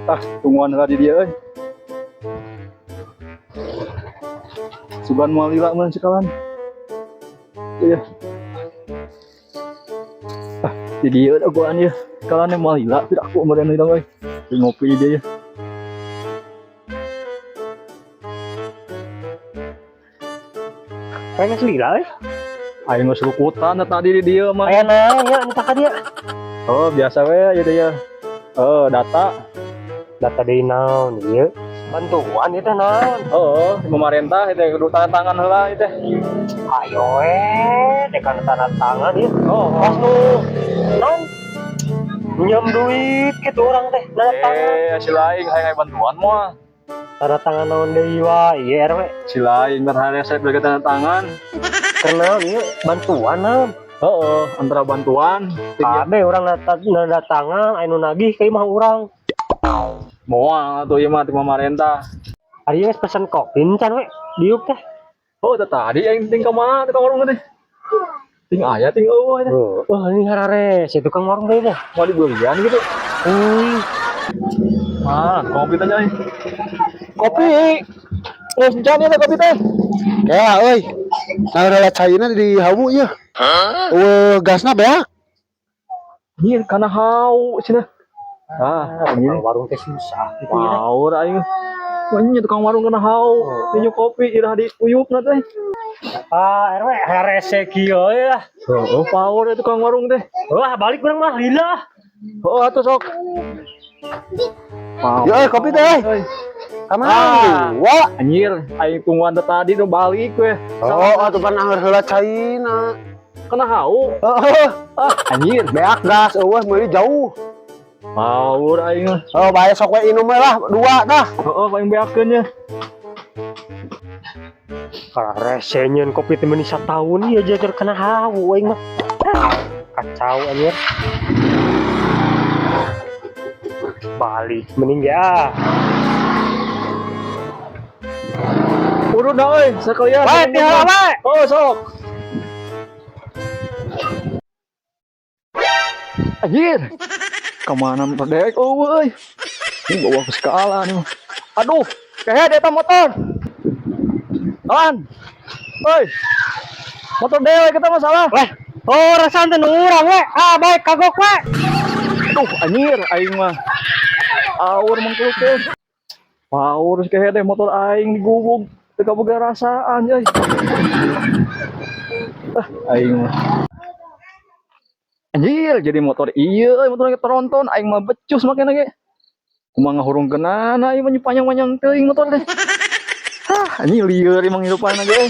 Ah, tungguan heula di dieu euy. Sugan moal lila mun sekalan. Iya. Ah, di dieu dagoan ieu. Sekalan moal lila tidak aku meureun hidung euy. Di ngopi dia ya. Kayaknya lila euy. Aing geus rukutan tadi di dieu mah. Aya naon ya nu ka dia? Oh, biasa we ieu teh ya. Oh, data. Data deui naon ieu? Bantuan ieu teh naon? Oh, pemerintah itu kudu tanda tangan heula ieu teh. Ayo we, dek kana tanda tangan ieu. Oh, Pas nu naon? Minjem duit kitu urang teh tanda tangan. Eh, si lain hayang bantuan moal. Tanda tangan naon deui wae ieu RW. Si lain berharap saya tanda tangan. Keur naon ieu bantuan naon? Heeh, antara bantuan tinggi Kabeh urang nanda tangan aya nu nagih ka imah urang. Moal atuh ieu mah ti pemerintah. Ari geus pesen kopi can we diuk teh. Oh, teh tadi aing ting ka mana tukang warung teh. Ting aya ting eueuh teh. Oh, ini hararese tukang warung deui teh. Mau dibelian gitu. Euy, Mana kopi teh euy. Kopi. Oh, encan ieu teh kopi teh. Kea euy. Nah, rela caina di hawu ieu. Eueuh gasna beak. Anjir, kana hau cenah. Ah, tukang ini warung teh susah gitu ya. Power aing. Wah, nya tukang warung kana hau. Minum kopi iraha diuyupna teh. Ah, RW harese kieu ya. Oh, power ya tukang warung teh. Wah, balik urang mah lila. Oh, atuh sok. Power. Yo euy kopi teh euy. Euy. Ka Ah. mana? Wa. Anjir, aing tungguan teh tadi nu balik we. Oh, atuh pan angeur heula caina. Kena hau. Heeh, Ah, anjir. beak gas eueuh meuli jauh. Power aing mah. Oh, bae sok we inum we lah dua tah. Heeh, paling beakeun nya. Harese nyeun kopi teh meuni sataun ieu jajar kena hawu aing mah. Ah, kacau anjir. Balik mending ya. Urut dah euy, sekalian. Wae ti heula wae. Oh, sok. Anjir. Kemana motor dewek eueuh euy. Ini bawa ke skala nih. Aduh, kehed eta motor. Kawan. Oi. Motor dewek kita masalah. Weh, oh rasaan teh nu urang we. Ah, baik kagok we. Aduh, anjir aing mah. Aur mengkuluk teh. Power kehed teh motor aing digugug. Teu kaboga rasaan euy. Ah, aing mah. Anjir, jadi motor ieu euy, motor tronton aing mah becus make ge. Kumaha ngahurungkeunana ieu mah panjang-panjang teuing motor teh. Hah, anjing lieur emang hidupan ge.